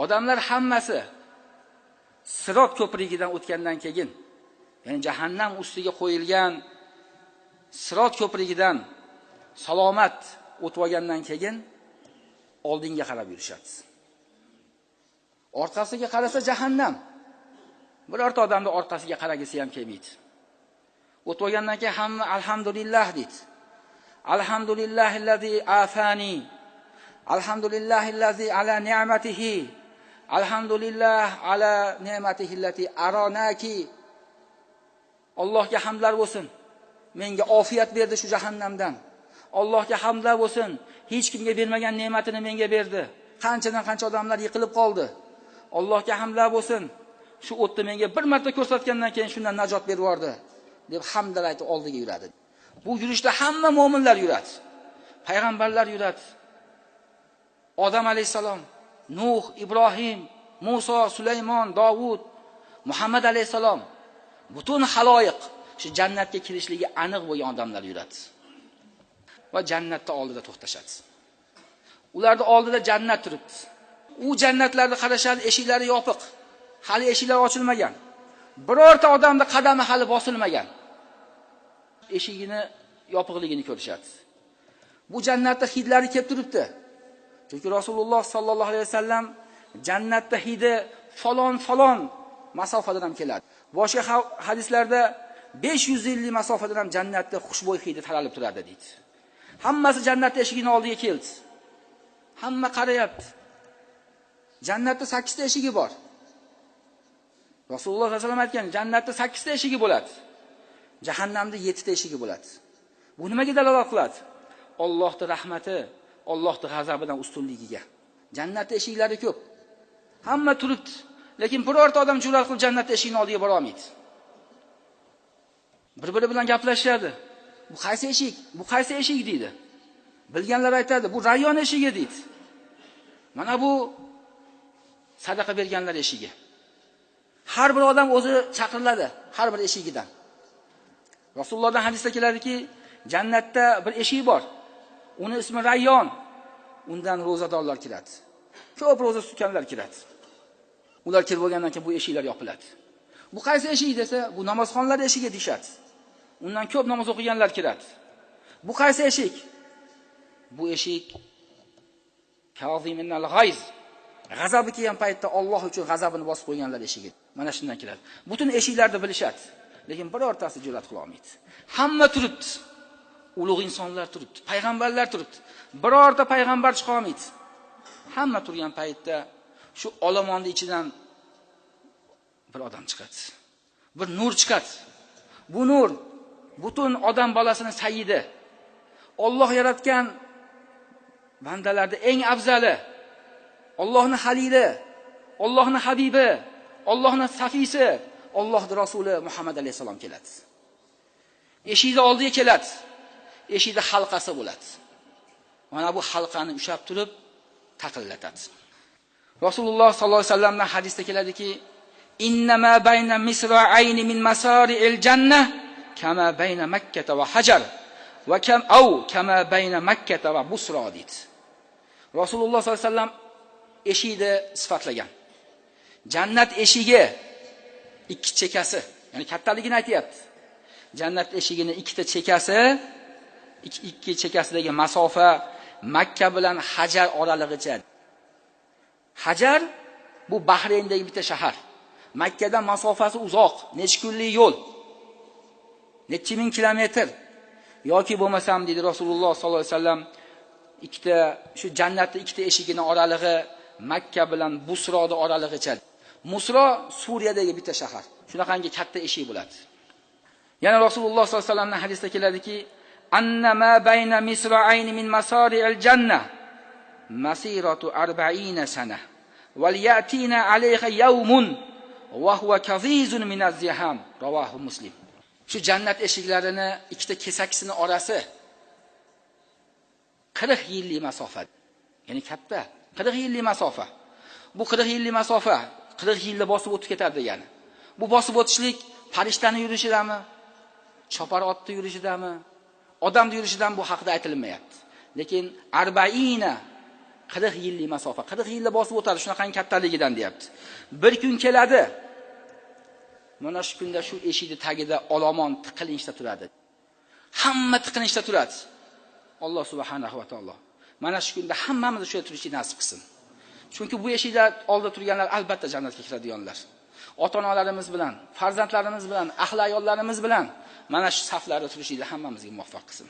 Odamlar hammasi Sirot ko'prigidan o'tgandan keyin, ya'ni jahannam ustiga qo'yilgan Sirot ko'prigidan salomat o'tib olgandan keyin oldinga qarab yurishadi. Orqasiga qarasa jahannam. Birorta odamni orqasiga qaragisi ham kelmaydi. O'tib olgandan keyin hamma alhamdulillah deydi. Alhamdulillahillazi afani. Alhamdulillahillazi ala ni'matihi. Alhamdulillah ala ni'matihi allati aranaki. Allohga hamdlar bo'lsin. Menga ofiyat berdi shu jahannamdan. Allohga hamdlar bo'lsin. Hech kimga bermagan ne'matini menga berdi. Qanchadan qancha odamlar yiqilib qoldi. Allohga hamdlar bo'lsin. Shu o'tni menga bir marta ko'rsatgandan keyin shundan najot berib yubordi, deb hamdlar aytib oldiga yuradi. Bu yurishda hamma mu'minlar yuradi. Payg'ambarlar yuradi. Odam alayhisalom, Nuh, Ibrohim, Musa, Sulaymon, Davud, Muhammad alayhisalom, butun xaloyiq shu jannatga kirishligi aniq bo'lgan odamlar yuradi. Va jannatda oldida to'xtashadi. Ularda oldida jannat turibdi. U jannatlarni qarashadi, eshiklari yopiq. Hali eshiklar ochilmagan. Birorta odamda qadami hali bosilmagan. Eshigini yopiqligini ko'rishadi. Bu jannatda hidlari kelib turibdi. Chunki Rasululloh sallallohu alayhi vasallam jannatda hidi falon falon masofadan ham keladi. Boshqa hadislarda 500 yillik masofadan ham jannatda xushbo'y hidi taralib turadi deydi. Hammasi jannat eshigini oldiga keldi. Hamma qarayapti. Jannatda 8 ta eshigi bor. Rasululloh sollallohu alayhi vasallam aytgan, jannatda 8 ta eshigi bo'ladi. Jahannamda 7 ta eshigi bo'ladi. Bu nimaga dalolat qiladi? Allohning rahmati, Allohning g'azabidan ustunligiga. Jannat eshiklari ko'p. Hamma turibdi, lekin birorta odam jur'at qilib jannat eshigini oldiga bora olmaydi. Bir-biri bilan gaplashadi. Bu qaysi eshik? Bu qaysi eshik deydi. Bilganlar aytadi, bu Rayyon eshigi deydi. Mana bu sadaqa berganlar eshigi. Har bir odam o'zi chaqiriladi har bir eshigidan. Rasulullohdan hadisda keladiki, jannatda bir eshik bor. Uni ismi Rayyon. Undan ro'zadorlar kiradi. Ko'p ro'za tutganlar kiradi. Ular kirib bo'lgandan keyin bu eshiklar yopiladi. Bu qaysi eshik desa, bu namozxonlar eshigi deyshadi. Undan ko'p namoz o'qiganlar kiradi. Bu qaysi eshik? Bu eshik kaziminal g'ayz. G'azabi kelgan paytda Alloh uchun g'azabini bosib qo'yganlar eshigi. Mana shundan kiradi. Butun eshiklarni bilishadi, lekin birortasi jur'at qila olmaydi. Hamma turibdi. Ulug' insonlar turibdi, payg'ambarlar turibdi. Birorta payg'ambar chiqa olmaydi. Hamma turgan paytda shu olomonning ichidan bir odam chiqadi. Bir nur chiqadi. Bu nur butun odam bolasini sayyidi. Alloh yaratgan bandalarda eng afzali, Allohning halili, Allohning habibi, Allohning safisi, Allohning rasuli Muhammad alayhisalom keladi. Eshikning oldiga keladi. Eshikda halqasi bo'ladi. Mana bu halqani ushlab turib taqillatadi. Rasululloh sollallohu alayhi vasallamdan hadisda keladiki, innama bayna misra'ayni min masari'il jannah kama bayna Makkah va Hajar va kam au kama bayna Makkah va Busra deydi. Rasululloh sollallohu alayhi vasallam eshikni sifatlagan. Jannat eshigi ikki chekasi, ya'ni kattaligini aytayapti. Jannat eshigini ikkita chekasi, ikki chekasidagi masofa Makka bilan Hajar oralig'icha. Hajar bu Bahreyndagi bitta shahar. Makkadan masofasi uzoq, necha kunlik yo'l. Necha ming kilometr. Yoki bo'lmasam deydi Rasululloh sollallohu alayhi vasallam, ikkita shu jannatning ikkita eshigini oralig'i Makka bilan Busroda oralig'icha. Musro Suriyadagi bitta shahar. Shunaqangi katta eshik bo'ladi. Yana Rasululloh sollallohu alayhi vasallamdan hadisda keladiki, annama bayna misra'ayni min masari'il jannah masiratu 40 sana wal ya'tina 'alayha yawmun wa huwa kazizun min az-ziham, rawahu Muslim. Shu jannat eshiklarini ikkita kesaksini orasi 40 yillik masofa. Ya'ni katta 40 yillik masofa. Bu 40 yillik masofa 40 yilda bosib o'tib ketadi degani. Bu bosib o'tishlik farishtani yurishidami, chopar otni yurishidami, odamni yurishidan bu haqida aytilmayapti. Lekin 40 40 yillik masofa, 40 yilda bosib o'tadi shunaqangi kattaligidan deyapti. Bir kun keladi. Mana shu kunda shu eshikning tagida olomon tiqilinchda turadi. Hamma tiqilinchda turadi. Alloh subhanahu va taolo mana shu kunda hammamizni shu yerda turishni nasib qilsin. Chunki bu eshiklar oldida turganlar albatta jannatga kiradiganlar. Ota-onalarimiz bilan, farzandlarimiz bilan, ahli ayollarimiz bilan mana shu saflarda turishlikda hammamizga muvaffaq qilsin.